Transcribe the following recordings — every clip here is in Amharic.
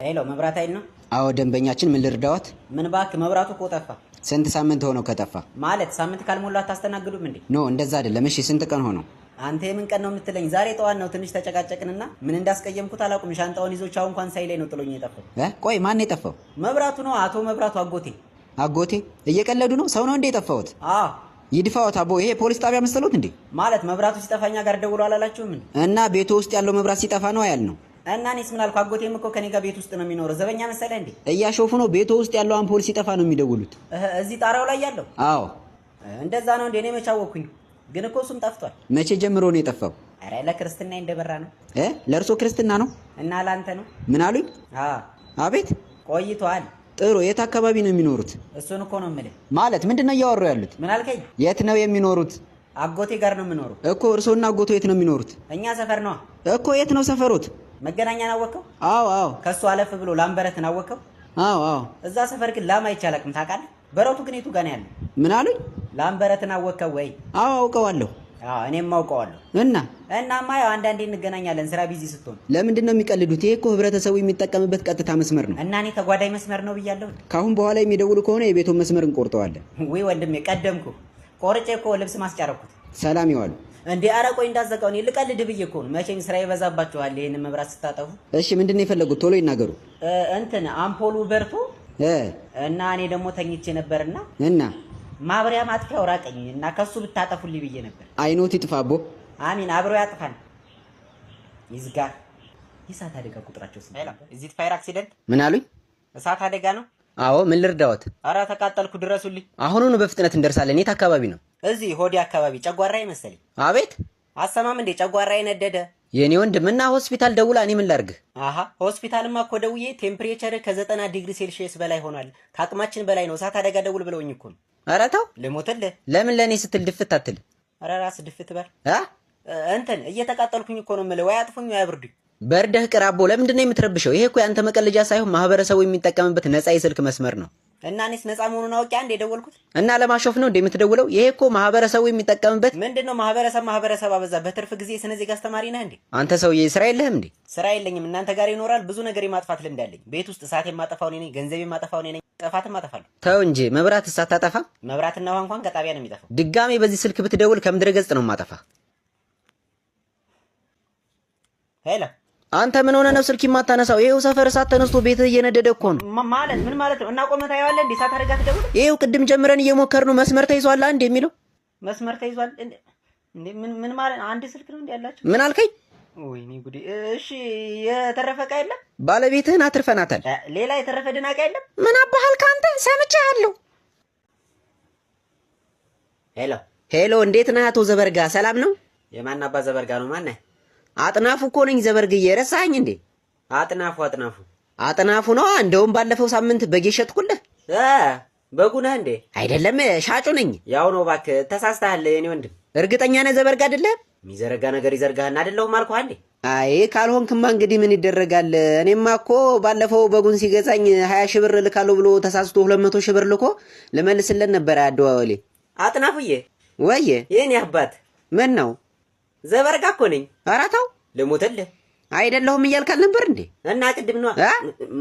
Hello፣ መብራት ኃይል ነው? አዎ ደንበኛችን፣ ምን ልርዳዎት? ምን እባክህ፣ መብራቱ እኮ ጠፋ። ስንት ሳምንት ሆነው ከጠፋ? ማለት ሳምንት ካልሞላ አታስተናግዱም እንዴ? No፣ እንደዛ አይደለም። እሺ ስንት ቀን ሆነው? አንተ የምን ቀን ነው የምትለኝ? ዛሬ ጠዋት ነው ትንሽ ተጨቃጨቅንና ምን እንዳስቀየምኩት አላውቅም። ሻንጣውን ይዞ ቻው እንኳን ሳይለኝ ነው ጥሎኝ የጠፋው። ቆይ ማን የጠፋው? መብራቱ ነው፣ አቶ መብራቱ አጎቴ። አጎቴ? እየቀለዱ ነው? ሰው ነው እንዴ የጠፋሁት? አዎ። ይድፋዎት አቦ። ይሄ ፖሊስ ጣቢያ መሰሎት እንዴ? ማለት መብራቱ ሲጠፋ እኛ ጋር ደውሎ አላላችሁም እንዴ? እና ቤቱ ውስጥ ያለው መብራት ሲጠፋ ነው ያልነው። እና እኔስ ምን አልኩ? አጎቴም እኮ ከኔ ጋር ቤት ውስጥ ነው የሚኖረው። ዘበኛ መሰለህ እንዴ? እያሾፉ ነው። ቤቱ ውስጥ ያለው አምፖል ሲጠፋ ነው የሚደውሉት። እዚህ ጣራው ላይ ያለው? አዎ። እንደዛ ነው እንዴ? እኔ መች አወኩኝ። ግን እኮ እሱም ጠፍቷል። መቼ ጀምሮ ነው የጠፋው? ኧረ ለክርስትና እንደበራ ነው። ለእርሶ ክርስትና ነው? እና ለአንተ ነው? ምን አሉኝ? አዎ። አቤት። ቆይቷል። ጥሩ። የት አካባቢ ነው የሚኖሩት? እሱን እኮ ነው የምልህ። ማለት ምንድን ነው እያወሩ ያሉት? ምን አልከኝ? የት ነው የሚኖሩት? አጎቴ ጋር ነው የምኖረው። እኮ እርሶና አጎቶ የት ነው የሚኖሩት? እኛ ሰፈር ነዋ። እኮ የት ነው ሰፈሮት? መገናኛን አወቅከው? አዎ አዎ። ከሱ አለፍ ብሎ ላምበረትን አወቅከው? አዎ አዎ። እዛ ሰፈር ግን ላም አይቼ አላውቅም ታውቃለህ? በረቱ ግን የቱ ጋር ነው ያለው? ምን አሉኝ? ላምበረትን አወቅከው ወይ? አዎ አውቀዋለሁ። አዎ እኔም አውቀዋለሁ። እና እናማ ያው አንዳንዴ እንገናኛለን ስራ busy ስትሆን። ለምንድን ነው የሚቀልዱት? ይሄ እኮ ህብረተሰቡ የሚጠቀምበት ቀጥታ መስመር ነው። እና እኔ ተጓዳኝ መስመር ነው ብያለሁ። ከአሁን በኋላ የሚደውሉ ከሆነ የቤቱን መስመር እንቆርጠዋለን። ውይ ወንድሜ ቀደምኩ። ቆርጬ እኮ ልብስ ማስጫረኩት። ሰላም ይዋሉ። እንዴ ኧረ ቆይ እንዳዘጋው፣ እኔ ልቀልድ ብዬ እኮ ነው። መቼም ስራ ይበዛባችኋል ይሄንን መብራት ስታጠፉ። እሺ ምንድን ነው የፈለጉት? ቶሎ ይናገሩ። እንትን አምፖሉ በርቶ እና እኔ ደግሞ ተኝቼ ነበርና እና ማብሪያ ማጥፊያው ራቀኝ እና ከሱ ብታጠፉልኝ ብዬ ነበር። አይኖት ይጥፋ አቦ። አሚን አብሮ ያጥፋን። ይዝጋ። የእሳት አደጋ ቁጥራቸው ስንት ነበር? Is it fire accident? ምን አሉኝ? እሳት አደጋ ነው? አዎ ምን ልርዳዎት? ኧረ ተቃጠልኩ ድረሱልኝ። አሁኑኑ በፍጥነት እንደርሳለን። የት አካባቢ ነው? እዚህ ሆዴ አካባቢ ጨጓራዬ መሰለኝ። አቤት። አሰማም እንዴ? ጨጓራዬ ነደደ። የኔ ወንድም እና ሆስፒታል ደውላ እኔ ምን ላድርግ? አሃ ሆስፒታልማ እኮ ደውዬ temperature ከ90 ዲግሪ ሴልሺየስ በላይ ሆኗል፣ ከአቅማችን በላይ ነው፣ እሳት አደጋ ደውል ብለውኝ እኮ ነው። ኧረ ተው ልሞትልህ። ለምን ለእኔ ስትል ድፍት አትል? ኧረ ራስ ድፍት በል። አ እንትን እየተቃጠልኩኝ እኮ ነው የምልህ። ወይ አጥፉኝ ወይ አብርዱኝ። በርደህ ቅር አቦ። ለምንድን ነው የምትረብሸው? ይሄ እኮ ያንተ መቀለጃ ሳይሆን ማህበረሰቡ የሚጠቀምበት ነፃ የስልክ መስመር ነው። እና እኔስ ነፃ መሆኑን አውቄ አንድ የደወልኩት። እና ለማሾፍ ነው እንደ የምትደውለው? ይሄ እኮ ማህበረሰቡ የሚጠቀምበት። ምንድን ነው ማህበረሰብ? ማህበረሰብ አበዛ። በትርፍ ጊዜ ስነ ዜጋ አስተማሪ ነህ እንዴ? አንተ ሰውዬ ስራ የለህም እንዴ? ስራ የለኝም። እናንተ ጋር ይኖራል። ብዙ ነገር የማጥፋት ልምድ አለኝ። ቤት ውስጥ እሳት የማጠፋው እኔ ነኝ፣ ገንዘብ የማጠፋው እኔ ነኝ፣ ጥፋትም አጠፋለሁ። ተው እንጂ መብራት እሳት ታጠፋ? መብራትና ውሃ እንኳን ከጣቢያ ነው የሚጠፋው። ድጋሜ በዚህ ስልክ ብትደውል ከምድረ ገጽ ነው የማጠፋ። Hello። አንተ ምን ሆነ ነው ስልክ የማታነሳው? ይሄው ሰፈር እሳት ተነስቶ ቤትህ እየነደደ እኮ ነው። ማለት ምን ማለት ነው? እና ቆመህ ታየዋለህ እንዴ? እሳት አደጋ ትደውል? ይሄው ቅድም ጀምረን እየሞከርን ነው። መስመር ተይዟል አንድ የሚለው መስመር ተይዟል እንዴ? ምን ምን ማለት አንድ ስልክ ነው እንዴ ያላችሁ? ምን አልከኝ? ወይኔ ጉዴ። እሺ የተረፈ ዕቃ የለም? ባለቤትህን አትርፈናታል። ሌላ የተረፈ ድና ዕቃ የለም? ምን አባሃል ካንተ ሰምቼሃለሁ። Hello Hello፣ እንዴት ነህ አቶ ዘበርጋ? ሰላም ነው? የማን አባ ዘበርጋ ነው? ማነህ? አጥናፉ እኮ ነኝ ዘበርግዬ፣ ረሳኸኝ እንዴ? አጥናፉ አጥናፉ አጥናፉ ነዋ። እንደውም ባለፈው ሳምንት በግ ሸጥኩልህ። በጉ ነህ እንዴ? አይደለም ሻጩ ነኝ። ያው ነው እባክህ፣ ተሳስተሃል የኔ ወንድም። እርግጠኛ ነህ ዘበርጋ አይደለህም? የሚዘረጋ ነገር ይዘርጋህና አይደለሁም አልኩህ አንዴ። አይ ካልሆንክማ እንግዲህ ምን ይደረጋል። እኔማ እኮ ባለፈው በጉን ሲገዛኝ 20 ሺህ ብር ልካለሁ ብሎ ተሳስቶ 200 ሺህ ብር ልኮ ልመልስለት ነበር አደዋወሌ። አጥናፉዬ ወዬ የኔ አባት። ምን ነው? ዘበርጋ እኮ ነኝ። ኧረ ተው ልሙትልህ። አይደለሁም እያልክ አልነበር እንዴ? እና ቅድም ነዋ።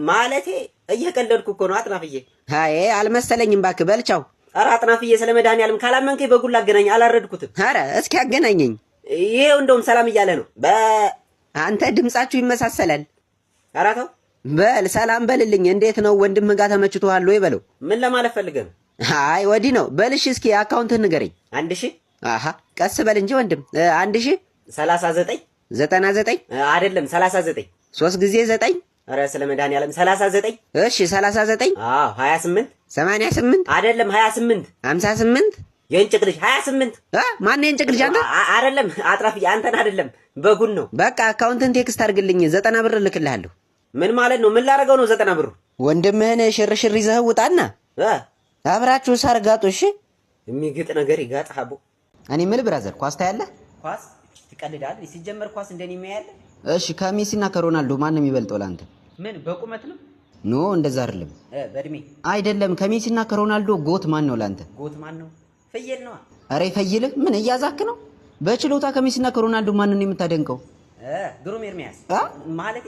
ማለቴ እየቀለድኩ እኮ ነው አጥናፍዬ። አይ አልመሰለኝም እባክህ። በልቻው። ኧረ አጥናፍዬ ስለ መድኃኒዓለም ካላመንከኝ በጉን ላገናኝ፣ አላረድኩትም። ኧረ እስኪ አገናኘኝ። ይሄው እንደውም ሰላም እያለ ነው። አንተ ድምጻችሁ ይመሳሰላል። ኧረ ተው በል ሰላም በልልኝ። እንዴት ነው ወንድምህ ጋር ተመችቶሃል ወይ በለው። ምን ለማለት ፈልገህ ነው? አይ ወዲህ ነው። በልሽ እስኪ account ህን ንገረኝ። 1000። አሃ ቀስ በል እንጂ ወንድም። 1000 39 99 አይደለም 39 3 ጊዜ 9። ኧረ ስለ መድኃኒዓለም 39። እሺ 39። አዎ 28 88 አይደለም 28 58 የእንጭቅ ልጅ 28። ማነው የእንጭቅ ልጅ? አንተ አይደለም አጥራፍዬ፣ አንተን አይደለም በጉን ነው። በቃ account ን text አድርግልኝ፣ 90 ብር እልክልሃለሁ። ምን ማለት ነው? ምን ላደርገው ነው 90 ብሩ? ወንድምህን ሽርሽር ይዘህ ውጣና አብራችሁ ሳር ጋጡ። እሺ የሚግጥ ነገር ይጋጥ አቦ። እኔ የምልህ brother ኳስ ታያለህ? ኳስ ትቀልዳለህ? ሲጀመር ኳስ እንደኔ የሚያያለ? እሺ ከሜሲና ከሮናልዶ ማን ነው የሚበልጠው ለአንተ? ምን በቁመት ነው? No እንደዛ አይደለም። በእድሜ አይደለም። ከሜሲና ከሮናልዶ GOAT ማን ነው ለአንተ? GOAT ማን ነው? ፍየል ነዋ። ኧረ ይፈይልህ። ምን እያዛክ ነው? በችሎታ ከሜሲና ከሮናልዶ ማን ነው የምታደንቀው? ግሩም ኤርሚያስ። ማለት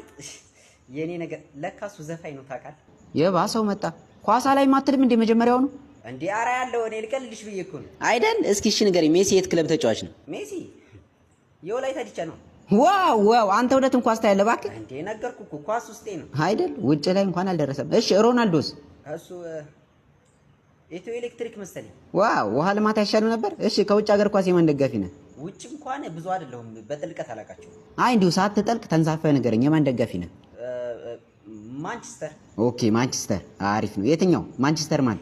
የኔ ነገር ለካ እሱ ዘፋኝ ነው ታውቃለህ። የባሰው መጣ። ኳሳ ላይ ማትልም እንዴ መጀመሪያው ነው እንዴ? ኧረ ያለው እኔ ልቀልልሽ ብዬ እኮ ነው። አይደል? እስኪ እሺ ንገረኝ፣ ሜሲ የት ክለብ ተጫዋች ነው? ሜሲ የወላይታ ዲቻ ነው። Wow wow! አንተ እውነትም ኳስ ታያለህ እባክህ። እንዴ ነገርኩህ እኮ ኳስ ውስጤ ነው። አይደል? ውጭ ላይ እንኳን አልደረሰም። እሺ ሮናልዶስ? እሱ ኢትዮ ኤሌክትሪክ መሰለኝ። Wow! ውሃ ልማት አይሻልም ነበር? እሺ ከውጭ ሀገር ኳስ የማን ደጋፊ ነህ? ውጭ እንኳን ብዙ አይደለሁም፣ በጥልቀት አላውቃቸውም። አይ እንዲሁ ሳትጠልቅ ተንሳፈህ ንገረኝ፣ የማን ደጋፊ ነህ? ማንቸስተር። Okay ማንቸስተር አሪፍ ነው። የትኛው ማንቸስተር? ማን?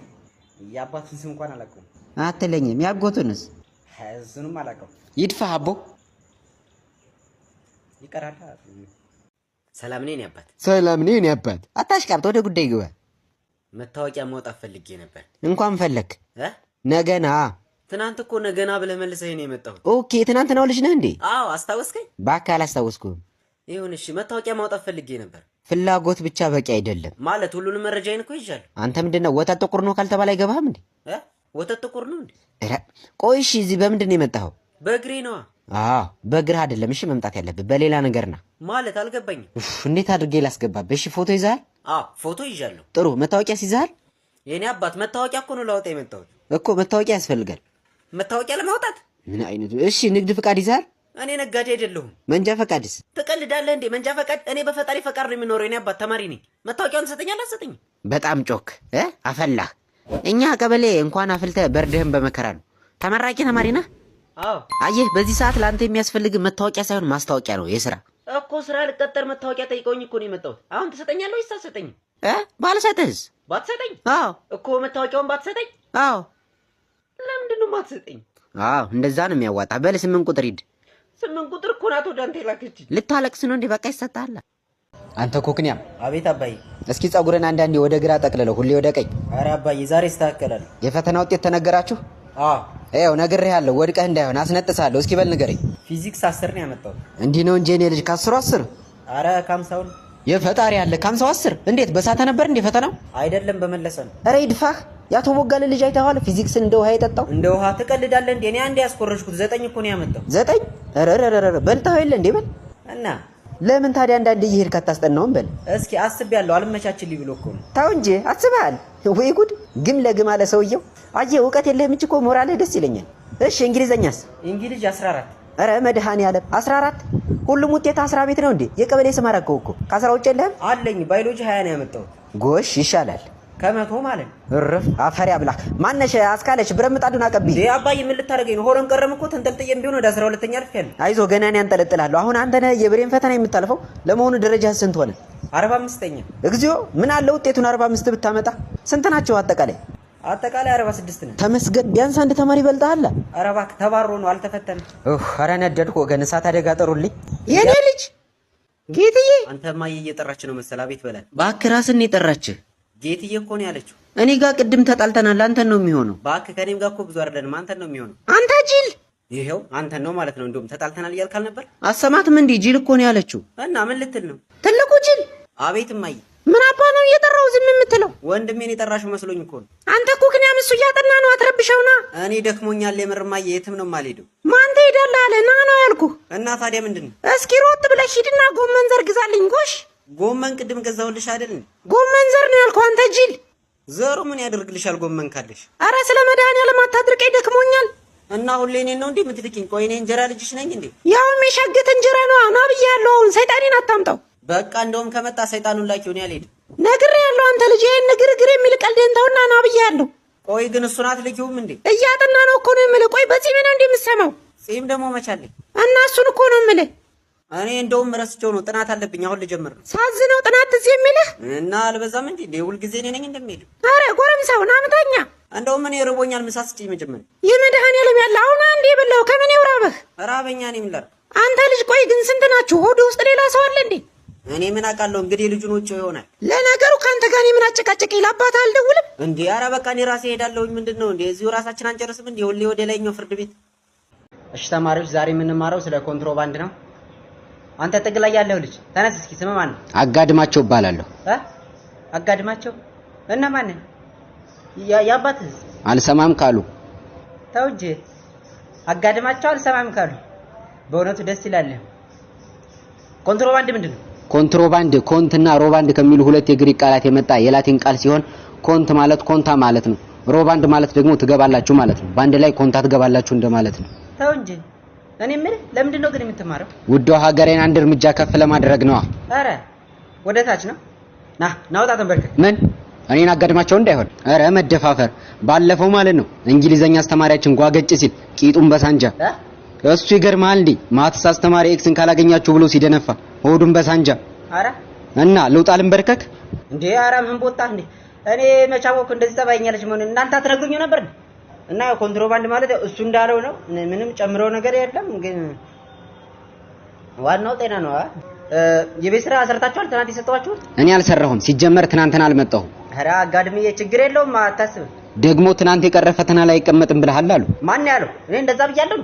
የአባቱን ስም እንኳን አላውቀውም። አትለኝም። ያጎቱንስ? እሱንም አላውቀውም። ይድፋህ አቦ። ይቀራል። ሰላም ነኝ አባት። ሰላም ነኝ አባት። አታሽቃብጥ፣ ወደ ጉዳይ ግባ። መታወቂያ ማውጣት ፈልጌ ነበር። እንኳን ፈለክ። ነገና። ትናንት እኮ ነገና ብለህ መልሰህ ነው የመጣሁት። Okay ትናንትናው ልጅ ነህ እንዴ? አዎ አስታወስከኝ? እባክህ አላስታወስኩህም። ይሁን እሺ፣ መታወቂያ ማውጣት ፈልጌ ነበር። ፍላጎት ብቻ በቂ አይደለም። ማለት ሁሉንም መረጃዬን እኮ ይዣለሁ። አንተ ምንድነው ወተት ጥቁር ነው ካልተባለ አይገባህም እንዴ? ወተት ጥቁር ነው እንዴ? ቆይ እሺ፣ እዚህ በምንድን ነው የመጣኸው? በእግሬ ነዋ። አዎ በእግርህ አይደለም እሺ መምጣት ያለብህ በሌላ ነገር ና። ማለት አልገባኝም። እንዴት አድርጌ ላስገባብህ? እሺ ፎቶ ይዘሃል? አዎ ፎቶ ይዣለሁ። ጥሩ። መታወቂያ ይዘሃል? የኔ አባት መታወቂያ እኮ ነው ላወጣ የመጣሁት። እኮ መታወቂያ ያስፈልጋል። መታወቂያ ለማውጣት ምን አይነቱ? እሺ ንግድ ፈቃድ ይዘሃል? እኔ ነጋዴ አይደለሁም። መንጃ ፈቃድስ? ትቀልዳለህ እንዴ? መንጃ ፈቃድ? እኔ በፈጣሪ ፈቃድ ነው የሚኖረው። የኔ አባት ተማሪ ነኝ። መታወቂያውን ትሰጠኛለህ አትሰጠኝም? በጣም ጮክ አፈላህ። እኛ ቀበሌ እንኳን አፍልተህ በርድህን በመከራ ነው። ተመራቂ ተማሪ ነህ? አዎ። አየህ በዚህ ሰዓት ለአንተ የሚያስፈልግ መታወቂያ ሳይሆን ማስታወቂያ ነው። የስራ እኮ ስራ ልቀጠር መታወቂያ ጠይቀውኝ እኮ ነው የመጣሁት። አሁን ትሰጠኛለህ ወይስ አትሰጠኝም? ባልሰጥህስ? ባትሰጠኝ? አዎ እኮ መታወቂያውን ባትሰጠኝ? አዎ። ለምንድን ነው የማትሰጠኝ? አዎ እንደዛ ነው የሚያዋጣ። በል 8 ቁጥር ሂድ። 8 ቁጥር እኮ ናት ወደ አንተ የላከችኝ። ልታለቅስ ነው እንዴ? በቃ ይሰጥሃል። አንተ ኮክንያም። አቤት አባዬ። እስኪ ጸጉርን አንዳንዴ ወደ ግራ ጠቅልለው፣ ሁሌ ወደ ቀኝ። ኧረ አባዬ ዛሬ ይስተካከላል። የፈተና ውጤት ተነገራችሁ? አዎ። ይኸው ነግሬሃለሁ፣ ወድቀህ እንዳይሆን አስነጥሳለሁ። እስኪ በል ንገረኝ። ፊዚክስ 10 ነው ያመጣሁት። እንዲህ ነው እንጂ የኔ ልጅ ከ10 10። ኧረ ከ50 የፈጣሪ ያለ ከ50 10። እንዴት በሳተ ነበር እንዴ ፈተናው? አይደለም በመለሰ ነው። ኧረ ይድፋህ። ያቶ ቦጋለ ልጅ አይተኸዋል? ፊዚክስን እንደ ውሃ የጠጣው። እንደ ውሃ ትቀልዳለህ እንዴ? እኔ አንዴ ያስኮረጅኩት 9 እኮ ነው ያመጣው። 9? ኧረ ኧረ በልተኸው የለ እንዴ? በል እና ለምን ታዲያ አንዳንዴ እየሄድክ አታስጠናውም? በል እስኪ አስቤያለሁ፣ አልመቻችልኝ ብሎ እኮ ነው። ተው እንጂ አስበሃል። ወይ ጉድ! ግም ለግም አለ ሰውየው። አየህ እውቀት የለህም እንጂ እኮ ሞራልህ ደስ ይለኛል። እሺ እንግሊዘኛስ? እንግሊዝ 14። ኧረ መድኃኔዓለም 14? ሁሉም ውጤት 10 ቤት ነው እንዴ? የቀበሌ ስም አደረገው እኮ። ከ10 ውጭ የለህም? አለኝ። ባዮሎጂ 20 ነው ያመጣሁት። ጎሽ ይሻላል። ከመቶ ማለት ነው። እርፍ አፈሪ አብላክ። ማነሽ አስካለች ብረት ምጣዱን አቀብኝ። እንዴ አባዬ ምን ልታደርገኝ ነው? ሆኖም ቀረም እኮ ተንጠልጥዬም ቢሆን ወደ 12ኛ አልፌያለሁ። አይዞህ ገና እኔ አንጠለጥልሃለሁ። አሁን አንተ ነህ የብሬን ፈተና የምታልፈው። ለመሆኑ ደረጃህ ስንት ሆነ? 45ኛ። እግዚኦ ምን አለ ውጤቱን 45 ብታመጣ። ስንት ናቸው አጠቃላይ? አጠቃላይ 46 ነው። ተመስገን ቢያንስ አንድ ተማሪ ይበልጥሃል። ኧረ እባክህ ተባሮ ነው አልተፈተነም። ኧረ ነደድኩ ወገን፣ እሳት አደጋ ጠሩልኝ። የኔ ልጅ ጌትዬ። አንተማ እየጠራች ነው መሰል። አቤት በላት እባክህ ራስን ነው የጠራችህ። ጌትዬ እኮ ነው ያለችው። እኔ ጋር ቅድም ተጣልተናል። አንተን ነው የሚሆነው። እባክህ ከኔም ጋር እኮ ብዙ አይደለንም። አንተን ነው የሚሆነው። አንተ ጅል። ይሄው አንተን ነው ማለት ነው። እንደውም ተጣልተናል እያልክ አልነበር? አሰማትም እንዴ? ጅል እኮ ነው ያለችው። እና ምን ልትል ነው? ትልቁ ጅል። አቤት እማዬ። ምን አባ ነው እየጠራው ዝም የምትለው? ወንድሜን የጠራሽው መስሎኝ እኮ ነው። አንተ እኮ ግን እሱ እያጠና ነው፣ አትረብሸውና። እኔ ደክሞኛል የምር እማዬ፣ የትም ነው የማልሄደው። ማን ትሄዳለህ አለ? ና ነው ያልኩህ። እና ታዲያ ምንድን ነው? እስኪ ሮጥ ብለሽ ሂድና ጎመን ዘር ግዛልኝ። ጎሽ ጎመን ቅድም ገዛሁልሽ አይደል? ጎመን ዘር ነው ያልኩህ አንተ ጅል። ዘሩ ምን ያደርግልሻል ጎመን ካለሽ? አረ ስለ መድኃኒዓለም አታድርቀኝ፣ ደክሞኛል። እና ሁሌ እኔን ነው እንዴ የምትልኪኝ? ቆይ እኔ እንጀራ ልጅሽ ነኝ እንዴ? ያውም የሻገተ እንጀራ ነው። ና ብዬሃለሁ። አሁን ሰይጣኔን አታምጣው። በቃ እንደውም ከመጣ ሰይጣኑን ላኪው፣ እኔ አልሄድም። ነግሬሃለሁ አንተ ልጅ፣ ይሄን ንግርግር የሚል ቀልድህን ተውና ና ብዬሃለሁ። ቆይ ግን እሱን አትልኪውም እንዴ? እያጠና ነው እኮ ነው የምልህ። ቆይ በጺም ነው እንዴ የምትሰማው? ጺም ደግሞ መቻለኝ። እና እሱን እኮ ነው የምልህ። እኔ እንደውም ረስቼው ነው፣ ጥናት አለብኝ አሁን ልጀምር ነው። ሳዝነው ጥናት ትዝ የሚልህ እና አልበዛም እንዴ? ሁልጊዜ እኔ ነኝ እንደሚሄድ። አረ ጎረምሳው ና ምታኛ። እንደውም እኔ ርቦኛል፣ ምሳ ስጪኝ መጀመሪያ። የመድኃኒዓለም ያለ አሁን አንዴ የበላው ከምን ይውራብህ? ራበኛ እኔ ምን ላድርግ? አንተ ልጅ ቆይ ግን ስንት ናችሁ? ሆድ ውስጥ ሌላ ሰው አለ እንዴ? እኔ ምን አውቃለሁ እንግዲህ ልጁን ውጭ ይሆናል። ለነገሩ ካንተ ጋር እኔ ምን አጨቃጨቀኝ? ለአባትህ አልደውልም እንዴ? ኧረ በቃ እኔ ራሴ እሄዳለሁኝ። ምንድነው እንዴ እዚሁ ራሳችን አንጨርስም እንዴ? ሁሌ ወደ ላይኛው ፍርድ ቤት። እሺ ተማሪዎች ዛሬ የምንማረው ስለ ኮንትሮባንድ ነው። አንተ ጥግ ላይ ያለው ልጅ ተነስ እስኪ። ስም ማን ነው? አጋድማቸው እባላለሁ። አጋድማቸው እና ማን? ያባትህ? አልሰማም ካሉ። ተው እንጂ አጋድማቸው አልሰማም ካሉ። በእውነቱ ደስ ይላል። ኮንትሮባንድ ምንድነው? ኮንትሮባንድ ኮንትና ሮባንድ ከሚሉ ሁለት የግሪክ ቃላት የመጣ የላቲን ቃል ሲሆን ኮንት ማለት ኮንታ ማለት ነው። ሮባንድ ማለት ደግሞ ትገባላችሁ ማለት ነው። በአንድ ላይ ኮንታ ትገባላችሁ እንደማለት ነው። ተው እንጂ። እኔ የምልህ ለምንድን ነው ግን የምትማረው? ውዷ ሀገሬን አንድ እርምጃ ከፍ ለማድረግ ነዋ። ኧረ ወደ ታች ነው። ና ናውጣ፣ ተንበርከክ። ምን እኔን አጋድማቸው እንዳይሆን። ኧረ መደፋፈር። ባለፈው ማለት ነው እንግሊዘኛ አስተማሪያችን ጓገጭ ሲል ቂጡን በሳንጃ። እ? እሱ ይገርማል እንዴ! Maths አስተማሪ X ን ካላገኛችሁ ብሎ ሲደነፋ ሆዱን በሳንጃ። ኧረ እና ልውጣ ልንበርከክ? እንዴ ኧረ ምን ቦጣ እንዴ! እኔ መቼ አወኩ እንደዚህ ጠባይኛለች መሆኑን? እናንተ አትነግሩኝ ነበር እንዴ? እና ያው ኮንትሮባንድ ማለት ያው እሱ እንዳለው ነው። ምንም ጨምረው ነገር የለም። ግን ዋናው ጤና ነው። የቤት ስራ ሰርታችኋል? ትናንት የሰጠኋችሁት? እኔ አልሰራሁም። ሲጀመር ትናንትና አልመጣሁም። ኧረ አጋድምዬ ችግር የለውም አታስብ። ደግሞ ትናንት የቀረ ፈተና ላይ አይቀመጥም ብለሃል አሉ። ማን ያለው? እኔ እንደዛ ብያለሁ?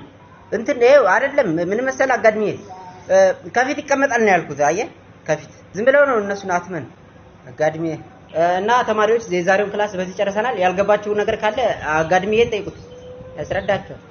እንትን ይኸው አይደለም፣ ምን መሰለህ አጋድምዬ፣ ከፊት ይቀመጣል ነው ያልኩት። አየህ ከፊት ዝም ብለው ነው እነሱን አትመን አጋድምዬ። እና ተማሪዎች የዛሬውን class በዚህ ጨርሰናል። ያልገባችሁ ነገር ካለ አጋድምዬን ጠይቁት፣ ያስረዳችኋል።